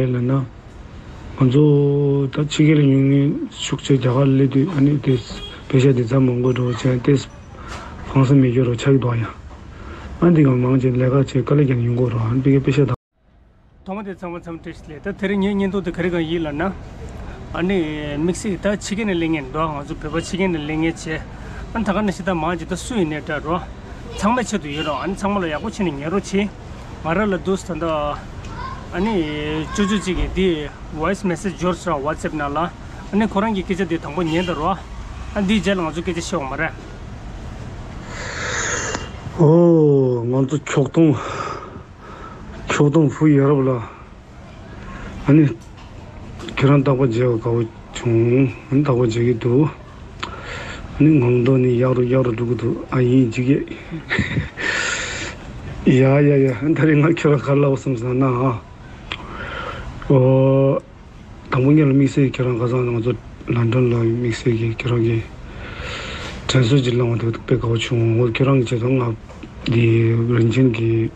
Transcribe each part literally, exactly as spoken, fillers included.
ལབ་ན། ང་ཚོ་ད་ཕྱི་རྒྱལ་ལ་ཡོང་མཁན་ཤུགས་ཆེ་རྒྱ་གར་སླེབས་དུས་ཨ་ནི་དེ་པེ་ཤ་དེ་ཙམ་མང་པོ་འགྲོ་བྱས་ཏེ་ཧང་སང་མེད་རྒྱུ་རོ་ཆགས་འདུག་ཡ། ཨ་འདི་ག་མང་ཆེ་ལས་ཀ་བྱས་དཀའ་ལས་རྒྱག་ཡོང་གི་རོ། ཨ་ནི་པེ་ཤ་དང་། ཐོག་མ་དེ་ཚང་མ་འཚམས་འདྲི་ཞིག་ལས། ད་དེ་རིང་ངའི་བརྙན་ཐུང་དེ་ག་རེ་གང་ཡིན་ལབ་ན། ཨ་ནི་དམིགས་བསལ་ད་ཕྱི་རྒྱལ་ནས་སླེབས་མཁན་འདུག་ང་ཚོ་བོད་པ་ཕྱི་རྒྱལ་ནས་སླེབས་མཁན་བྱས། ཨ་ནི་ད་ག་ནང་བཞིན་ད་མང་ཆེ་ད་སུ་ཡིན་ནའི་འདྲ་རོ། ཚང་མའི་ཆེད་དུ་ཡོད་རོ། ཨ་ནི་ཚང་མ་ལ་ཡག་པོ་བྱས་ནས་ཉན་རོགས་བྱེད། ང་རང་ལ་འདུག་ད་ལྟ་ཨ་ནི་ཅོ་ཅོ་གཅིག་གིས་འདི་voice message འབྱོར་སོང་WhatsApp ནང་ལ། ཨ་ནི་ཁོ་རང་གི་སྐད་ཆ་འདི་དང་པོ་ཉན་ད་རོ། ཨ་འདིའི་རྗེས་ལ་ང་ཚོ་སྐད་ཆ་བཤད་འོང་མ་རེད། ཨོ་ང་ཚོ་ཁྱོག་ཐོང་། ཁྱོག་ཐོང་བུ་ཡ་རབས་ལ། ཨ་ནི། ཁྱེད་རང་རྟག་པར་མཇལ་བ་དགའ་བོ་བྱུང་། ཨ་ནི་རྟག་པར་མཇལ་གྱི་འདུག་ཨ་ནི་ངང་ཐོག་ནས་ཡག་རུ་ཡག་རུ་འགྲོ་གི་འདུག་ཨ་ཡིན་འཇིགས་ཡེ། ཡ་ཡ་ཡ། ཨ་ད་རེས་ང་ཁྱོད་རང་ག་རེ་ལབ་སོང་ཟེར་ན་ཨ། ཨོ། དང་པོ་ཉིད་ལ་དམིགས་བསལ་ཁྱེད་རང་ཁ་སང་ང་ཚོ་ལན་ཀྲན་ལ་དམིགས་བསལ་གྱི་ཁྱེད་རང་གི་དྲན་གསོ་ཅིག་བླངས་པ་དེ་དཔེ་དགའ་བོ་བྱུང་། འོ་ཁྱེད་རང་གི་བྱས་ཙང་ང་འདི་རིན་ཆེན་གྱི་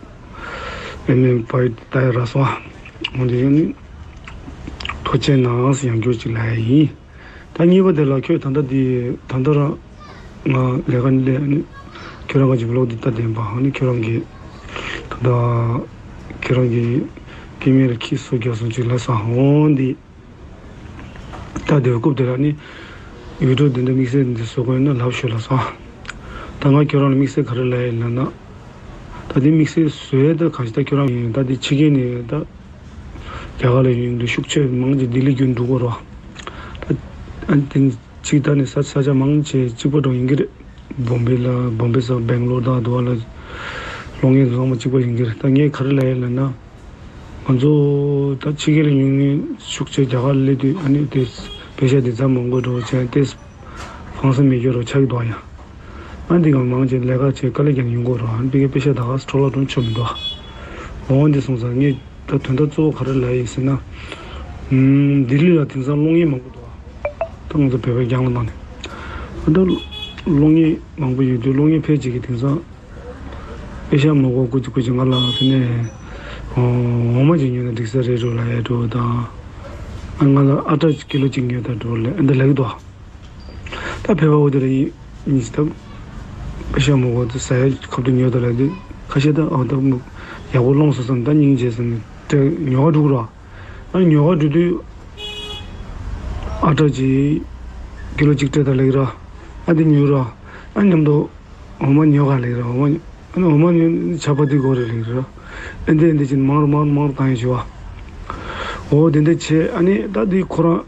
ཨེ་མེན་པའི་ད་ཡ་ར་སོང་། འོ་འདི་ནི་ཐུགས་རྗེ་གནང་ཟེར་ཡང་བསྐྱར་ཅིག་ལབ་ཡ་ཡིན། ད་གཉིས་པ་དེ་ལ་ཁྱོད་ད་ལྟ་འདི་ད་ལྟ་རང་ང་ལས་ཀ་ནི་ལས་ནི་ཁྱོད་རང་ག་ཅིག་བློག་འདི་ལྟ་བདེན་པ། ཨ་ནི་ཁྱོད་རང་གི་ད་ལྟ་ཁྱོད་རང་གི་སྐྱེ་དམན་ལ་ཁྱི་སོ་རྒྱག་སོང་ཅིག་ལབ་སོང་། འོ་འདི། ད་དེ་རྐུབ་དེ་ལ་ནི་ཡུལ་གྲུ་འདི་འདྲ་དམིགས་བསལ་འདི་བཟོ་དགོས་ན་ལབ་ཤོད་ལ་སོང་། ད་ང་ཁྱོད་རང་ལ་དམིགས་བསལ་ག་རེ་ལབ་ཡིན་ལབ་ན། ད་དེ་དམིགས་བསལ་བཟོས་ད་གང་ཞིག་ད་ཁྱོད་རང་ཡིན་ད་དེ་ཕྱི་རྒྱལ་ནས་ད་རྒྱ་གར་ལ་ཡོང་དུས་ཤུགས་ཆེ་མང་ཅིག་ལྡི་ལི་བརྒྱུད་འགྲོ་དགོས་རོ། ད་ཨ་དེ་ཅིག་ད་ནི་ས་ས་ཆ་མང་ཆེ་གཅིག་པ་འགྲོ་ཡིན་གྱི་རེད། བོམ་བེ་ལ་བོམ་བེ་ས་སྦེང་ལོར་དང་དུ་བ་ལ་སློང་ངེས་ཚང་མ་གཅིག་པ་ཡིན་གྱི་རེད། ད་ངས་ག་རེ་ལབ་ཡིན་ལབ་ན། ང་ཚོ་ད་ཕྱི་རྒྱལ་ལ་ཡོང་མཁན་ཤུགས་ཆེ་རྒྱ་གར་ལ་སླེབས་དུས་ཨ་ནི་དེ་པེ་ཤ་དེ་ཙམ་མང་པོ་འགྲོ་བྱས་ཏེ་ཧང་སང་མེད་རྒྱུ་རོ་ཆགས་འདུག་ཡ། ཨ་འདི་ག་མང་ཆེ་ལས་ཀ་བྱས་དཀའ་ལས་རྒྱག་ཡོང་གི་རོ། ཨ་ནི་ཕ་གིའི་པེ་ཤ་ད་ག་སྤྲོ་བ་སྒྲོན་ཆོག་མི་འདུག་འོ་འདི་སོང་ཙང་ངས་ད་དོན་དག་གཙོ་བོ་ག་རེ་ལབ་ཡིན་ཟེར་ན། ཨུམ་ལྡི་ལི་ལ་དེང་སང་སློང་ཡིག་མང་པོ་འདུག་ད་ང་ཚོ་བོད་པའི་རྒྱང་ལ་བཏང་ནས། ཨ་ད་སློང་ཡིག་མང་པོ་ཡོད་དུས་སློང་ཡིག་ཕལ་ཆེར་གྱི་དེང་སང་། པེ་ཤ་མ་དགོས་སྐུ་མཁྱེན་སྐུ་མཁྱེན་ང་ལ་དེ་ནས་འོ་མ་ཅིག་ཉོས་ན་འགྲིག་ས་རེད་འགྲོ་ལབ་ཡ་འགྲོ་དང་། ཨ་ང་ལ་ཨ་ཊ་ཀི་ལོ་གཅིག་ཉོས་དང་འགྲོ་ལབ་འདི་ལབ་ཀྱི་འདུག་ད་བོད་པ་འོ་དེ་ར་ཡིན་ཡིན་ཞིག་ད་པེ་ཤ་མ་དགོས་དེ་ཟ་ཡ་ཁབ་ཏུ་ཉོས་དང་ལབ་དུས་ཁ་ཤས་ད་ཨ་ད་ཡག་པོ་སློང་སོང་བསམ་ད་སྙིང་རྗེ་བསམ་ནས་སྤྲད་ཉོ་ག་འགྲོ་གི་རོ། ཨ་ཉོ་ག་འགྲོ་དུས་ཨ་ཊ་ཅིག་ཀི་ལོ་གཅིག་སྤྲད་དང་ལབ་ཀྱི་རོ། ཨ་འདི་ཉོས་རོ། ཨ་མཉམ་དུ། འོ་མ་ཉོ་ག་ལེགས་ར་འོ་མ་ཉོ། འོ་མ་ཉོ་ཆ་པ་དེ་དགོས་རེད་ལེགས་ར། ཨེ་འདི་ཨེ་འདི་ཅིག་མང་རུ་མང་རུ་མང་རུ་བཏང་ཡོད་ཞུ་བ། འོ་དེ་འདི་བྱས་ཨ་ནི་ད་དེ་ཁོ་རང་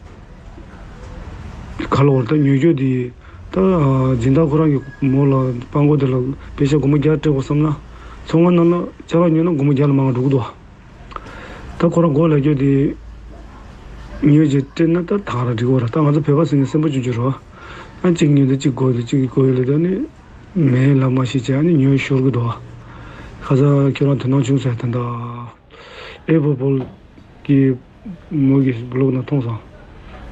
ག་ལ་འོར་ད་ཉོ་རྒྱུ་དེ་ད་སྦྱིན་བདག་ཁོ་རང་གི་མོ་ལ་སྤྲང་པོ་དེ་ལ་པེ་ཤ་སྒོར་མོ་བརྒྱ་སྤྲད་དགོས་བསམ་ན་ཚོང་ཁང་ནང་ལ་ཅ་ལག་ཉོས་ན་སྒོར་མོ་བརྒྱ་ལ་མང་བ་འགྲོ་གི་འདུག་ད་ཁོ་རང་སྒོ་ལ་རྒྱུ་དེ་ཉོས་རྗེས་སྤྲད་ན་ད་ད་ག་རང་འགྲིག་གི་ར། ད་ང་ཚོ་བོད་པ་ཟེར་ནས་སེམས་པ་ཆུང་ཆུང་ར། ཨ་གཅིག་ཉོས་དེ་གཅིག་དགོས་དེ་གཅིག་དགོས་ཡོད་ལ་ད་ནི། མེད་ལབ་མ་ཤེས་ཅེས་ཨ་ནི་ཉོས་ཤོར་གི་འདུག་ཁ་སང་ཁྱོད་རང་དོ་སྣང་བྱུང་ཟེར་ད་ད། ཨེ་པོ་པོལ་གྱི་མོ་གི་བི་ལོག་ནང་མཐོང་སོང་།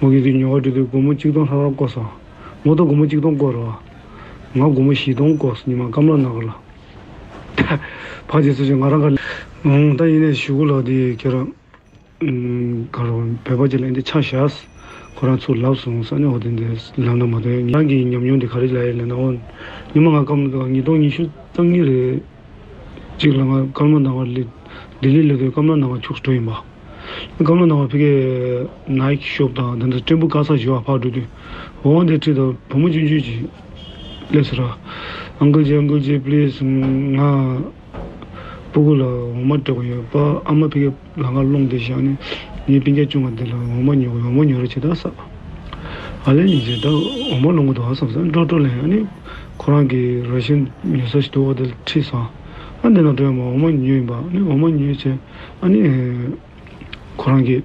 མོ་གི་དེ་ཉོ་ག་འགྲོ་དུས་སྒོར་མོ་གཅིག་སྟོང་ལྷག་ལྷག་བཀོལ་སོང་། མོ་ད་སྒོར་མོ་གཅིག་སྟོང་བཀོལ་རོགས། ང་སྒོར་མོ་བཞི་སྟོང་བཀོལ་སོང་ཉི་མ་སྐམ་ལག་ནང་ག་ལ། ཕ་རྗེས་སུ་ཞིག་ང་རང་ག་ལ། ད་ཡིན་ནའི་ཞུ་གུ་ལགས་དེ་ཁྱེད་རང་། ག་རེ་བོད་པ་ཅིག་ལ་འདི་ཆ་བཞག་ཁོ་རང་ཚུར་ལབ་སོང་ས་ནི་འོ་དེ་འདི་ལབ་ན་མ་གཏོགས་ང་རང་གི་ཉམས་མྱོང་འདི་ག་རེ་ལབ་ཡིན་ལབ་ན་འོ། ཉི་མ་ང་སྐམ་ལ་ཉིས་སྟོང་ཉི་ཤུ་རྩ་གཉིས་རེད། གཅིག་ལ་ང་སྐར་མ་ནང་བ་ལི་ལྡི་ལི་ལ་དུས་སྐར་མ་ནང་བ་ཁྱུག་འགྲོ་ཡིན་པ། སྐར་མ་ནང་བ་ཕ་གི་ནའིཀ་ཤོབ་དང་དེ་འདྲ་སྤྲིན་པོ་དཀར་ས་ཞོ་བ་ཕར་འགྲོ་དུས་འོ་འདི་ཁྲིད་དང་བུ་མོ་ཆུང་ཆུང་ཅིག་སླེབས་སོང་ར། Uncle Jay, Uncle Jay, please ང་སྤུ་གུ་ལ་འོ་མ་སྤྲད་དགོས་ཡོད་པ། ཨ་མ་ཕ་གི་ལམ་ཁ་སློང་བསྡད་བཞག་ནས་ངའི་སྤུན་ཀྱག་ཆུང་བ་འདི་ལ་འོ་མ་ཉོ་འོ་མ་ཉོ་རོགས་བྱེད་ད་ཟེར། ཨ་ལས་ཉིན་བྱས་ད་འོ་མ་སློང་གི་འདུག་ཨ་བསམ་སོང་། འགྲོ་འགྲོ་ལན་ཨ་ནི་ཁོ་རང་གི་ར་ཤན་ཉོ་ས་ཞིག་འདུག་འོ་དེ་ལ་ཁྲིད་སོང་། ཨ་འདི་ན་འགྲོ་ཡ་མ་འོ་མ་ཉོས་ཡིན་པ། ཨ་ནི་འོ་མ་ཉོས་བྱས་ཨ་ནི་ཁོ་རང་གིས་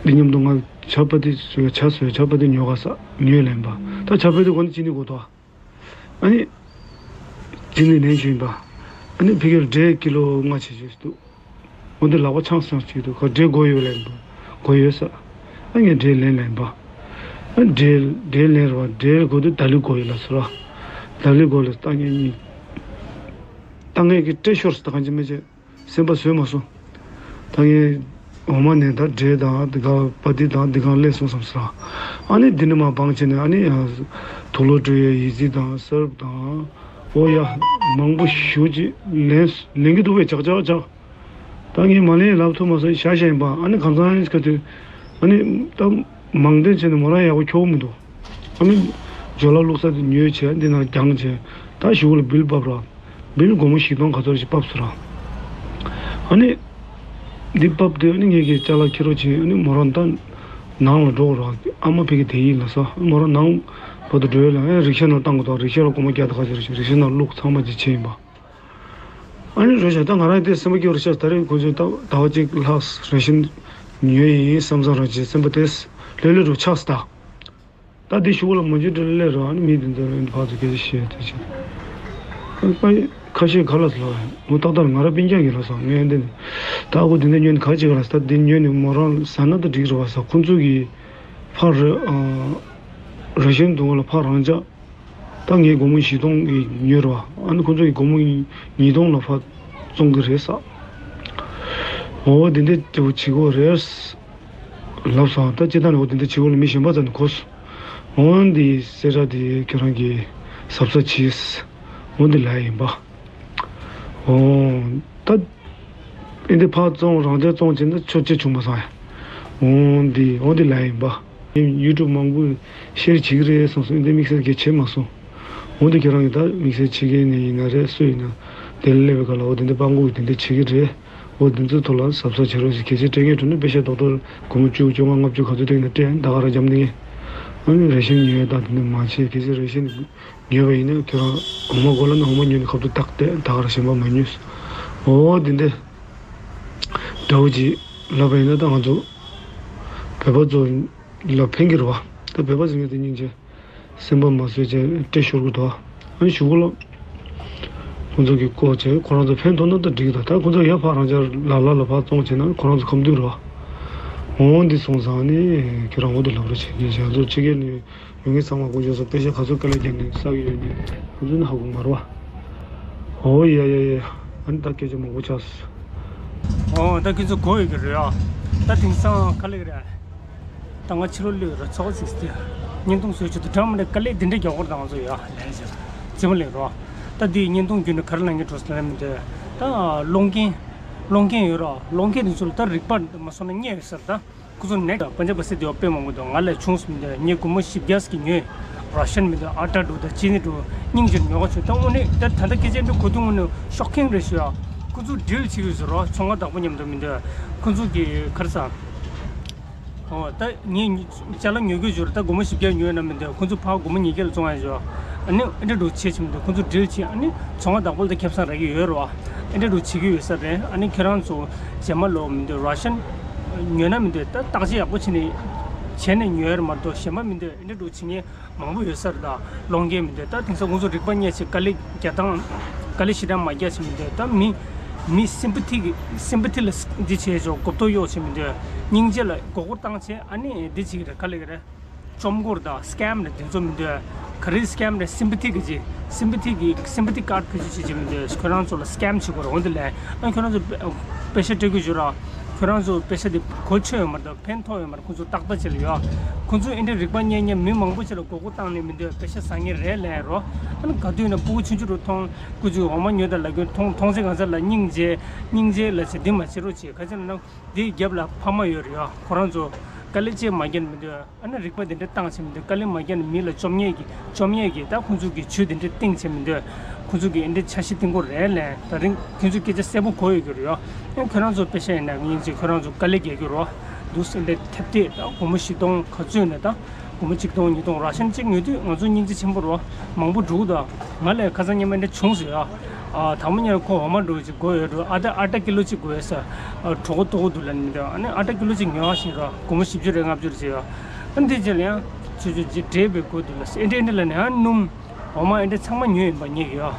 འདི་མཉམ་དུ་ང་ཇ་པ་ཏི་བཟོས་ཇ་བཟོས་ཇ་པ་ཏི་ཉོ་ག་ཟེར་ཉོས་ལན་པ། ད་ཇ་པ་ཏི་གོ་ནི་ཅི་ནི་གོ་ཐོག་ཨ་ནི། ཅི་ནི་ལན་ཞུས་ཡིན་པ། ཨ་ནི་ཕ་གིར་འབྲས་ཀི་ལོ་ལྔ་བྱེད་ཞུས་འདུག་འོ་འདི་ལག་པ་འཆང་སོང་ཅིག་འདུག་ག་འབྲས་དགོས་ཡོད་ལན་པ། དགོས་ཡོད་ས། ཨ་ངས་འབྲས་ལན་ལན་པ། ཨ་འབྲས་འབྲས་ལན་ར་བ་འབྲས་དགོས་དུས་ད་ལི་དགོས་ཡོད་ལ་ཟེར་བ། ད་ལི་དགོས་ལ་ལྟ་ངན་གཉིས། ལྟ་ངན་གྱི་སྤྲད་ཤོར་ཟེར་ད་གང་ཅི་མི་བྱེད། སེམས་པ་བཟོད་མ་སོང་། ད་ངས་ འོ་མ་ནས་ད་འབྲས་དང་འདི་ག་པ་ཏི་དང་འདི་ག་སླེབས་སོང་བསམ་སོང་། ཨ་ནི་འདི་ནས་མར་བང་བྱས་ནས་ཨ་ནི་ཡང་དུག་ལོག་སྤྲོད་ཡས་ཡི་ཙི་དང་སརབ་དང་། ཨོ་ཡ། མང་པོ་ཞེ་ཅིག་ལེན་ལེན་གྱི་འདུག་པས། ཇག་ཇག་ཇག་ད་ངས་མ་ལེན་ལབ་ཐུབ་མ་སོང་། ཤ་ཤ་ཡིན་པ། ཨ་ནི་གང་ཚང་ཡིན་ག་དུས། ཨ་ནི་ད་མང་འདོན་བྱས་ནས་མོ་རང་ཡག་པོ་ཁྱོག་མི་འདུག་ཨ་ནི་ཇོ་ལ་བླུགས་ས་དེ་ཉོས་བྱས། འདི་ནང་རྒྱང་བྱས། ད་གཞུག་ལ་བིལ་ཕབ་ར། བིལ་སྒོར་མོ་བཞི་སྟོང་ག་ཚོད་ཞིག་ཕབ་སོང་ར། ཨ་ནི་འདི་ཕབ་དུས་ཨ་ནི་ངེད་ཀྱིས་ཅ་ལག་འཁྱེར་རོགས་བྱས། ཨ་ནི་མོ་རང་ད་ནང་ལ་འགྲོ་ར། ཨ་མ་ཕ་གི་དེ་ཡིན་ལ་ས། མོ་རང་ནང་བར་དུ་འགྲོ་ཡས་ལ། ཨ་རིག་ཤ་ནང་བཏང་དགོས་དང་། རིག་ཤ་ལ་སྒོར་མོ་བརྒྱ་དང་ཁ་ཤས་རེད་ཤག་རིག་ཤ་ནང་བླུགས། ཚང་མ་ཅིག་བྱས་ཡིན་པ། ཨ་ནི་རེད་ཤག་ད་ང་རང་དེ་སེམས་པ་སྐྱིད་པོ་རེད་ཤག་ད་རེས་ཁོ་ཚོས་ད་ཟླ་བ་གཅིག་ལྷག་རེ་ཤན་ཉོས་ཡིན་བསམ་བསམ་རང་བྱས། སེམས་པ་དེ་ལྷོད་ལྷོད་རུ་ཆགས་སོང་ད། ད་འདི་གཞུག་ལ་མ་འཇུ་འདྲ་སླེབས་རོགས། ཨ་ནི་མི་དེ་ཚོ་ལ་འདི་ཕར་ཚུར་སྐད་ཆ་བཤད་དེ་བྱེད། ཨ་ནི་ཁ་ཤས་ག་ལ་ཟེར་ལབ་ཡ། ངོ་ཏག་ཏག་ང་རང་སྤུན་ཀྱག་གི་ལ་ཟེར། ངས་འདི་ད་ཨ་ཁུ་འདི་འདྲ་ཉོས་ནས་ག་བྱེད་ག་ལ་ཟེར། ད་འདི་ཉོས་ནས་མོ་རང་ཟ་ན་ད་འགྲིག་རེད་པ་ཟེར། ཁོང་ཚོ་གི་ཕར་རེ་ཨ་རེ་ཤན་འདུག་ག་ལ་ཕར་རང་འཇགས། ད་ངས་སྒོར་མོ་བཞི་སྟོང་གི་ཉོས་རེད་པ། ཨ་ནི་ཁོང་ཚོ་གི་སྒོར་མོ་ཉིས་སྟོང་ལ་ཕར་བཙོང་གི་རེད་ཟེར། འོ་འདི་འདྲ་དེ་བྱེད་དགོས་རེད་ལབ་སོང་། ད་སྤྱིར་བཏང་ནས་འོ་དེ་འདྲ་བྱེད་དགོས་ལ་མི་གཞན་པ་ཚོ་ནས་གོ་སོང་། འོ་འདི་སེ་ར་དེ་ཁྱོད་རང་གིས་གཟབ་གཟབ་བྱས། འོ་འདི་ལབ་ཡིན་པ། འོ་ད་ཨེ་འདི་ཕར་བཙོང་རང་འཇགས་བཙོང་བྱས་ན་ཆོ་ཅི་བྱུང་མ་སོང་ཡ། འོ་འདི་འོ་འདི་ལབ་ཡིན་པ། ཡུ་ཊུབ་མང་པོས་ཤེར་བྱེད་ཀྱི་རེད་བསམ་སོང་། ཨེ་འདི་དམིགས་བསལ་གྱི་བྱེད་མ་སོང་། འོ་འདི་ཁྱེད་རང་གིས་ད་དམིགས་བསལ་བྱེད་མཁན་ནས་ཡིན་ན་རེད། སུ་ཡིན་ན་དེ་ལ་སླེབས་པའི་སྐབས་ལ་འོ་དེ་འདྲ་སྤྲང་པོ་གིས་དེ་འདྲ་བྱེད་ཀྱི་རེད། འོ་དེ་ཚོའི་ཐོག་ལ་གཟབ་གཟབ་བྱེད་རོགས་ཞེས། གལ་སྲིད་སྤྲད་མཁན་འགྲོ་ན་པེ་ཤ་རྡོག་རྡོག་སྒོར་མོ་བཅུ་བཅོ་ལྔ་ལྔ་བཅུ་ག་ཚོད་སྤྲད་ན་སྤྲད། ད་ག་རང་འཇམ་ནི་ངས་ཨ་ནི་རེ་ཤན་ཉོས་ད་དེ་འདྲ་མ་བྱེད། གལ་སྲིད་རེ་ཤན་ཉོས་པ་ཡིན་ན་ཁྱོད་རང་འོ་མ་དགོས་ལབ་ན་འོ་མ་ཉོས་ནས་ཁ་ཐུག་བཏགས་ཏེ་ད་ག་རང་གཞན་པ་མ་ཉོས། འོ་དེ་འདྲ་འདྲ་བོ་ཅིག་ལབ་པ་ཡིན་ན་ད་ང་ཚོ་བོད་པ་ཚོ་ལ་ཕན་གྱི་རེད་པ། ད་བོད་པ་ཟེར་མཁན་དེ་སྙིང་རྗེ། སེམས་པ་མ་བཟོད་བྱས་སྤྲད་ཤོར་གི་འདུག་ཨ་ནི་གཞུག་གུ་ལ་ཁོང་ཚོ་གིས་བཀོག་བྱས་ཁོ་རང་ཚོ་ཕན་ཐོགས་ན་ད་འགྲིག་གི་འདུག་ད་ཁོང་ཚོ་ཡར་ཕར་རང་འཇགས་ལ་ལ་ལ་ཕར་བཙོང་བྱས་ན་ཁོ་རང་ཚོ་ཁ་མདུན་རེད་པ། འོ་འདི་སོང་ཙང་ནི་ཁྱོད་རང་འོ་འདི་ལབ་རོགས་བྱེད། ངས་ང་ཚོ་ཕྱི་རྒྱལ་ནས་ཡོང་མཁན་ཚང་མ་དཀོན་མཆོག་གསུམ་པེ་ཤ་ག་ཚོད་དཀའ་ལས་བརྒྱབ་ནས་བསགས་ཀྱི་ཡོད་ནས་ཁོང་ཚོ་ནི་ཧ་གོ་མ་རེད་པ། འོ་ཡ་ཡ་ཡ། ཨ་ནི་ད་སྐད་ཆ་མང་པོ་ཆགས་སོང་། འོ་ད་ཁྱོད་ཚོ་གོ་ཡོད་ཀྱི་རེད་ཨ། ད་དེང་སང་ག་ལེ་རེད། ད་ང་ཕྱི་ལོགས་སླེབས་ར་ཚོགས་ཅིག་སྟེ། བརྙན་ཐུང་བཟོས་ཆེད་དུ་འདྲ་མི་འདྲ་དཀའ་ལས་འདི་འདྲ་རྒྱག་དགོས་རེད། ད་ང་ཚོ་ཡ་ལན་ཞིག་རྩེད་མོ་ལེན་རོགས། ད་འདི་བརྙན་ཐུང་བརྒྱུད་ནས་ག་རེ་ལབ་མཁན་འགྲོ་ཟེར་ལབ་མི་འདུག་ད་གློག་འགེན། གློག་འགེན་ཡོད་ར། གློག་འགེན་དེ་ཚོ་ལ་ད་རིག་པ་མ་སོང་ན་རྙེད་ཡོད་ས་རེད་ད། ཁོ་ཚོ་ནེག་པན་ཇབ་པ་སེ་དེ་བ་དཔེ་མང་པོ་འདུག་ང་ལས་ཆུང་སུ་མི་འདུག་ངས་སྒོར་མོ་བཞི་བརྒྱ་ཟིག་གི་ཉོས། ར་ཤན་མི་འདུག་ཨ་ཊ་འདུག་ད་ཅི་ནི་འདུག་སྙིང་རྗེ་ཉོ་ག་བྱུང་། ད་དངོས་གནས་ད་ད་ལྟ་སྐད་ཆ་འདི་གོ་དུས་དངོས་གནས་ཤོག་ཁིང་རེད་ཞུ་ཡ། ཁོ་ཚོ་ཌིལ་བྱེད་ཀྱི་ཡོད་ཟེར་རོ། ཚོང་ཁང་བདག་པོ་མཉམ་དུ་མི་འདུག་ཁོ་ཚོ་གི་ག་རེ་ཟ། ཨོ་ད་ངས་ཅ་ལག་ཉོ་གི་ཡོད་ཟེར་རོ། ད་སྒོར་མོ་བཞི་བརྒྱ་ཉོས་ན་མི་འདུག་ཁོ་ཚོ་ཕར་སྒོར་མོ་ཉིས་བརྒྱ་ལ་བཙོང་ཡ་ཞུ་ཡ། ཨ་ནི་ཨེ་འདྲ་འདྲ་བྱེད་བྱེད་མི་འདུག་ཁོ་ཚོ་ཌིལ་བྱེད། ཨ་ནི་ཚོང་ཁང་བདག་པོ་ལ་ད་ཁེ་བཟང་རག་གི་ཡོད་རོ། ཨེ་འདྲ་འདྲ་བྱེད་ཀྱི་ཡོད་ས་རེད། ཨ་ནི་ཁྱེད་རང་ཚོ་རྗེས་མ་ལོ་མི་འདུག་ར་ཤན་ཉོས་ན་མི་འདུག་ད་བརྟག་དཔྱད་ཡག་པོ་བྱས་ནས་བྱས་ནས་ཉོས་ཡ་རེད་མ་གཏོགས་གཞན་པ་མི་འདུག་ཨེ་འདྲ་འདྲ་བྱེད་མཁན་མང་པོ་ཡོད་ས་རེད། ད་གློག་འགེལ་མི་འདུག་ད་དེང་སང་ཁོང་ཚོ་རིག་པ་རྙེད་བྱས་དཀའ་ལས་རྒྱག་སྟངས་དཀའ་ལས་ཞེ་དྲག་མ་རྒྱག་བྱས་མི་འདུག་ད་མི་མི་སིམ་པ་ཐི་གི་སིམ་པ་ཐི་ལ་འདི་བྱས་ཆོག་གོ་རྟོགས་གཡོག་བྱས་མི་འདུག་སྙིང་རྗེ་ལ་མགོ་སྐོར་བཏང་བྱས་ཨ་ནི་འདི་བྱེད་ཀྱི་རེད། དཀའ་ལས་ཀྱི་རེད། བཅོམ་སྐོར་དང་སི་ཀེམ་རེད། དེ་ཚོ་མི་འདུག་ག་རེ་སི་ཀེམ་རེད། སིམ་པ་ཐི་གི་ཅི་སིམ་པ་ཐི་གི་སིམ་པ་ཐི་ཀར་བེད་སྤྱོད་བྱེད་ཀྱི་མི་འདུག་ཁྱོད་རང་ཚོ་ལ་སི་ཀེམ་བྱེད་དགོས་རེད། འོ་འདི་ལས་ཨ་ཁྱོད་རང་ཚོ་པེ་ཤ་སྤྲད་དགོས་བྱུང་ར། ཁྱོད་རང་ཚོ་པེ་ཤ་དེ་གོ་ཆོད་ཡོད་མ་རེད། ཕན་ཐོགས་ཡོད་མ་རེད། ཁོང་ཚོ་ཏག་ཏག་བྱེད་ལ་ཡོད། ཁོང་ཚོ་ཨེ་འདྲའི་རིག་པ་རྙེད་མཁན་མི་མང་པོ་ཅིག་ལ་མགོ་སྐོར་བཏང་ནས་མི་འདུག་པེ་ཤ་ཟ་མཁན་རེད་ལབ་རོ། ཨ་ནི་ག་དུས་ན་སྤུ་གུ་ཆུང་ཆུང་རུ་མཐོང་སྐུ་ཚོས་འོ་མ་ཉོས་དང་ལབ་རྒྱུ་མཐོང་མཐོང་ཚེ་གང་ཚ་ལ་སྙིང་རྗེ་སྙིང་རྗེ་ལ་བྱེད་འདི་མ་བྱེད་རོགས་བྱེད། ག་ཅི་ལབ་ན་འདིའི་རྒྱབ་ལ་ཕ་མ་ཡོད་རེད་ཡ། ཁོ་རང་ཚོ་དཀའ་ལས་ཅིག་མ་བརྒྱབ་ན་མི་འདུག་ཨ་ནི་རིག་པ་འདི་འདྲ་བཏང་བྱས་མི་འདུག་དཀའ་ལས་མ་བརྒྱབ་ན་མི་ལ་བཅོམ་ཉེས་ཀྱི་བཅོམ་ཉེས་ཀྱི་ད་ཁོང་ཚོ་གི་ཇུས་འདི་འདྲ་བཏིང་བྱས་མི་འདུག་ཁོང་ཚོ་གི་འདི་འདྲ་འཆར་གཞི་བཏིང་དགོས་རེད་ལབ། ད་རིང་ཁྱོད་ཚོས་སྐད་ཆ་གསལ་པོ་གོ་ཡོད་ཀྱི་རེད་ཡ། ཡང་ཁྱོད་རང་ཚོ་པེ་ཤ་ཡིན་ན་ངེད་ཚོས་ཁྱོད་རང་ཚོ་དཀའ་ལས་རྒྱག་གི་རོ། འདུག་སེ་འདི་འདྲ་ཐེབས་ཐེབས་ད་སྒོར་མོ་བཞི་སྟོང་ག་ཚོད་ནས་ད། སྒོར་མོ་གཅིག་སྟོང་ཉིས་སྟོང་ར་ཤན་གཅིག་ཉོ་དུས་ང་ཚོ་སྙིང་རྗེ་ཆེན་པོ་རོ། མང་པོ་འགྲོ་གི་འདུག་ང་ལས་ཁ་སང་ཉི་མ་འདྲ་བྱུང་ཟེར་ཡ། ཨ་དང་པོ་ཉིན་ཁོ་འོ་མ་འགྲོ་ཅིག་དགོས་ཡོད་འགྲོ། ཨ་ད་ཨ་ཊ་ཀི་ལོ་གཅིག་དགོས་ཡོད་ཟེར། ཨ་གྲོད་ཁོག་ལྟོགས་འདུག་ལབ་ནས་མི་འདུག་ཨ་ནི་ཨ་ཊ་ཀི་ལོ་གཅིག་ཉོ་ཨ་ཞིག་རོ། སྒོར་མོ་བཞི་བཅུ་རེ་ལྔ་བཅུ་རེ་ཟེར་ཡ། ཨ་འདི་རྗེས་ལ་ཡང་ཆུ་ཆུ་ཅིག་འབྲས་བུ་དགོས་འདུག་ལ་ཟེར། ཨེ་འདྲ་ཨེ་འདྲ་ལབ་ནས་ཨ་སྣུམ། འོ་མ་ཨེ་འདྲ་ཚང་མ་ཉོས་ཡིན་པ་ངེད་ཀྱིས་ཡ།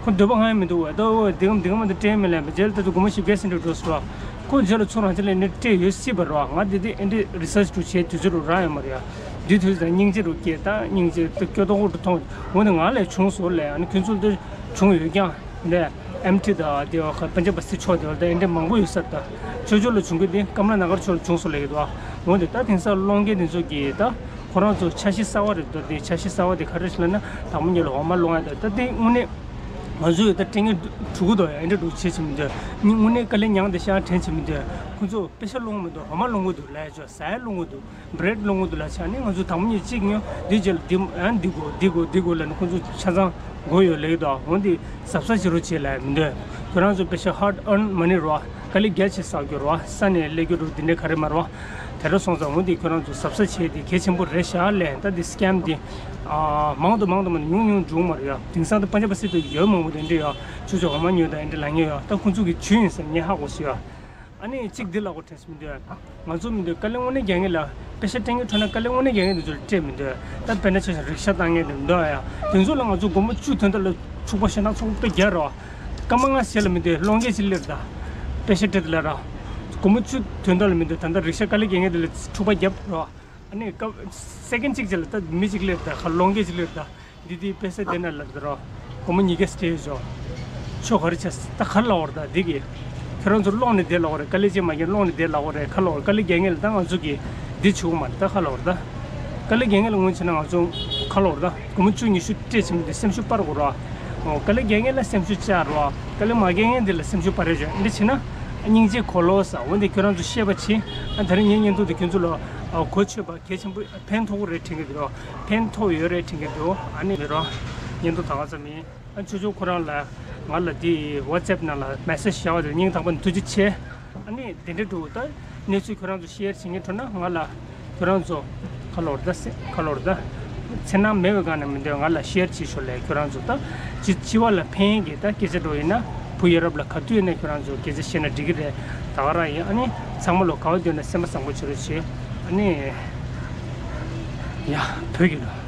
ཁོ་འདོད་པ་ཧང་ཡང་མི་འདུག་བས། ད་འོ་འདི་གམ་འདི་གམ་དུ་སྤྲད་མི་ལབ་པ་རྗེས་ལ་ད་དུ་སྒོར་མོ་བཞི་བརྒྱ་ཟིན་འགྲོ་འགྲོ་ཟེར་བ། ཁོ་རྗེས་ལ་ཚུར་རང་ཅི་ལས་ནི་སྤྲད་ཡོད་སྲིད་པ་རེད་བ། ང་འདི་འདི་ཨེ་འདྲ་རི་སར་ཆི་འགྲོ་བྱས་དུས་ཚོད་རུ་རག་ཡོད་མ་རེད་ཡ། འདི་དུས་ཙང་སྙིང་རྗེ་རུ་སྐྱེས་ད་སྙིང་རྗེ་ད་སྐྱོ་ཏོག་ཏོ་མཐོང་། འོ་ནི་ང་ལས་བྱུང་སོང་ལས་ཨ་ནི་ཁྱོད་ཚོ་འདི་བྱུང་ཡོད་ཀྱང་ལས། ཨེམ་ཊི་དང་དེ་བ་ཁ་པན་ཇ་བ་སི་ཕྱོགས་དེ་བ་ད་ཨེ་འདྲ་མང་པོ་ཡོད་ས། ད་ཆོས་ཕྱོགས་ལ་བྱུང་གི་དེ་ཀམ་ལ་ན་གར་ཕྱོགས་ལ་བྱུང་སོང་ལབ་ཀྱི་འདུག་འོན་ཏེ་ད་དེང་སང་སློང་མཁན་དེ་ཚོ་གིས་ད་ཁོ་རང་ཚོ་འཆར་གཞི་གསར་བ་རེད་འདུག་དེ་འཆར་གཞི་གསར་བ་དེ་ག་རེ་ཞིག་ལབ་ན། དང་པོ་ཉིད་ལ་འོ་མ་སློང་ཡ་དང་། ད་དེ་དངོས་གནས་ང་ཚོ་ཡོད་ད་སྤྲད་མཁན་དྲུག་གི་འདུག་ཡ། ཨེ་འདྲ་འདུག་བྱེད་བྱེད་མི་འདུག་དངོས་གནས་དཀའ་ལས་མྱངས་ཏེ་ཤག་དྲན་བྱེད་མི་འདུག་ཁོ་ཚོ་པེ་ཤ་སློང་མི་འདུག་འོ་མ་སློང་གི་འདུག་ལབ་ཡ་ཅོ་ཟ་ཡ་སློང་གི་འདུག་བྷི་རེཌ་སློང་གི་འདུག་ལབ་ཆ་ནི། ང་ཚོ་དང་པོ་ཉིད་གཅིག་ཉོ། འདི་རྗེས་ལ་འདི་ཨ་འདི་དགོས་འདི་དགོས་འདི་དགོས་ལབ་ནི་ཁོ་ཚོ་ཆ་ཚང་དགོས་ཡོད་ལབ་ཀྱི་འདུག་འོན་ཏེ་གཟབ་གཟབ་བྱེད་རོགས་བྱེད་ལབ་མི་འདུག་ཁྱོད་རང་ཚོ་པེ་ཤ་ཧར་ཌི་ཨརན་མ་ནི་རེད་བ། དཀའ་ལས་རྒྱ་ཆེ་བསགས་རྒྱུ་རེད་བ། ས་ནས་སླེབས་རྒྱུ་རེད་འདི་འདྲ་ག་རེ་མ་རེད་བ། དེ་འདྲ་སོང་ཙང་འོན་ཏེ་ཁྱོད་རང་ཚོ་གཟབ་གཟབ་བྱེད་དེ་གལ་ཆེན་པོ་རེད་ཤག་ལབ། ད་འདི་སི་ཀེམ་འདི་ཨ་མང་དུ་མང་དུ་མང་དུ་ཉུང་ཉུང་འབྱུང་མ་རེད་ཡ། དེང་སང་ད་པན་ཇ་བ་སི་ཏུ་ཡོད་མང་པོ་དེ་འདྲ་ཡ། ཆུ་ཚོད་འོ་མ་ཉོས་དང་འདི་འདྲ་ལ་ཉོས་ཡ། ད་ཁོ་ཚོ་གི་ཇུས་ཡིན་ཟེར་ངས་ཧ་གོ་སོང་ཡ། ཨ་ནི་གཅིག་འདི་ལ་གོ་དྲན་སོང་མི་འདུག་ང་ཚོ་མི་འདུག་དཀའ་ལས་དངོས་གནས་རྒྱག་མཁན་ལ། པེ་ཤ་སྤྲད་མཁན་ཁྲོད་ན་དཀའ་ལས་དངོས་གནས་རྒྱག་མཁན་དེ་ཚོ་ལ་སྤྲད་མི་འདུག་ད་དཔེར་ན་ཆ་བཞག་རིག་ཤ་བཏང་མཁན་དེ་འདུག་ཡ། དེ་ཚོ་ལ་ང་ཚོ་སྒོར་མོ་བཅུ་དོན་དག་ལ་འཁྲུག་པ་ཞེ་དྲག་ཚོགས་པ་རྒྱག་རོགས། སྐར་མ་ལྔ་ཞེ་ལ་མི་འདུག་སློང་མཁན་ཅིག་སླེབས་ད། པེ་ཤ་སྤྲད་དེ་ལ་ར། སྒོར་མོ་བཅུ་དོན་དག་ལ་མི་འདུག་ད་ལྟ་རིག་ཤ་དཀའ་ལས་རྒྱག་མཁན་དེ་ལ་འཁྲུག་པ་རྒྱབ་རོགས། ཨ་ནི་སྐབས་སེ་ཀེན་གཅིག་རྗེས་ལ་ད་མི་གཅིག་སླེབས་ད། ཁ་སློང་མཁན་ཅིག་སླེབས་ད། འདི་དེའི་པེ་སེ་དེ་ན་ལབ་དེ་རོ། སྒོར་མོ་ཉིས་བརྒྱ་སྤྲད་ཡོད་ཆོག་ཁྱོད་ག་རེ་བྱས། ད་ག་རེ་ལབ་དགོས་རེད་ད་འདི་གི། ཁྱོད་རང་ཚོ་སློང་ནས་བསྡད་ལབ་དགོས་རེད། དཀའ་ལས་ཅིག་མ་རྒྱག་སློང་ནས་བསྡད་ལབ་དགོས་རེད། ག་རེ་ལབ་དགོས་རེད། དཀའ་ལས་རྒྱག་མཁན་ལ་ད་ང་ཚོ་གི་འདི་བྱེད་དགོས་མ་རེད། ད་ག་རེ་ལབ་དགོས་རེད་ད། དཀའ་ལས་རྒྱག་མཁན་ལ་ངོས་བྱས་ན་ང་ཚོ་ག་རེ་ལབ་དགོས་རེད་ད། སྒོར་མོ་བཅུ་ཉི་ཤུ་སྤྲད་བྱེད་མི་འདུག་སེམས་ཤུགས་སྤར་དགོས་རེད། ཨོ་དཀའ་ལས་རྒྱག་མཁན་ལ་སེམས་ཤུགས་བཅག་རོགས། དཀའ་ལས་མ་རྒྱག་མཁན་འདི་ལ་སེམས་ཤུགས་སྤར་རོགས་བྱོས། འདི་བྱས་ན་སྙིང་རྗེ་གོ་ལོ་ས། འོན་ཏེ་ཁྱོད་རང་ཚོ་ཤེས་པ་བྱེད། ཨ་ད་རིང་ངའི་བརྙན་ཐུང་འདི་ཁྱོད་ཚོ་ལ་ཨ་གོ་ཆོད་པ་གལ་ཆེན་པོ། ཕན་ཐོགས་རེད་དྲན་གྱི་འདུག་ཕན་ཐོགས་ཡོད་རེད་དྲན་གྱི་འདུག་ཨ་ནི་མི་རོ། བརྙན་ཐུང་ད་ག་ཙམ་ཡིན། ཨ་ཆོས་ཆོས་ཁོ་རང་ལ་ང་ལ་དེ་ཝ་ཊི་སེབ་ནང་ལ་མེ་སེ་ཇི་བཞག་པ་དེ་སྙིང་ཐག་པ་ནས་ཐུགས་རྗེ་ཆེ། ཨ་ནི་དེ་འདྲ་འདུག་ད་གནས་ཚུལ་ཁྱོད་རང་ཚོ་ཤེར་བྱེད་མཁན་ཁྲོད་ན་ང་ལ་ཁྱོད་རང་ཚོ་ག་རེ་ལབ་དགོས་རེད་ད། ག་རེ་ལབ་དགོས་རེད་ད། འཚེར་སྣང་མེད་པའི་སྒང་ནས་མི་འདོད། ང་ལ་ཤེར་བྱེད་ཤོག་ལས། ཁྱོད་རང་ཚོ་ད་སྤྱི་སྤྱི་བ་ལ་ཕན་གྱི་ད་སྐད་ཆ་འདྲ་ཡིན་ན། བུ་ཡ་རབས་ལ་ག་དུས་ཡིན་ན་ཁྱོད་རང་ཚོ་སྐད་ཆ་བཤད་ན་འགྲིག་གི་རེད། ད་ག་རང་ཡིན། ཨ་ནི་ཚང་མ་ལ་ག་བ་འདོད་ན་སེམས་པ་བཟང་པོ་བྱེད་རོགས་བྱེད། ཨ་ནི་ཡ་བོད་ཀྱི་ལོ།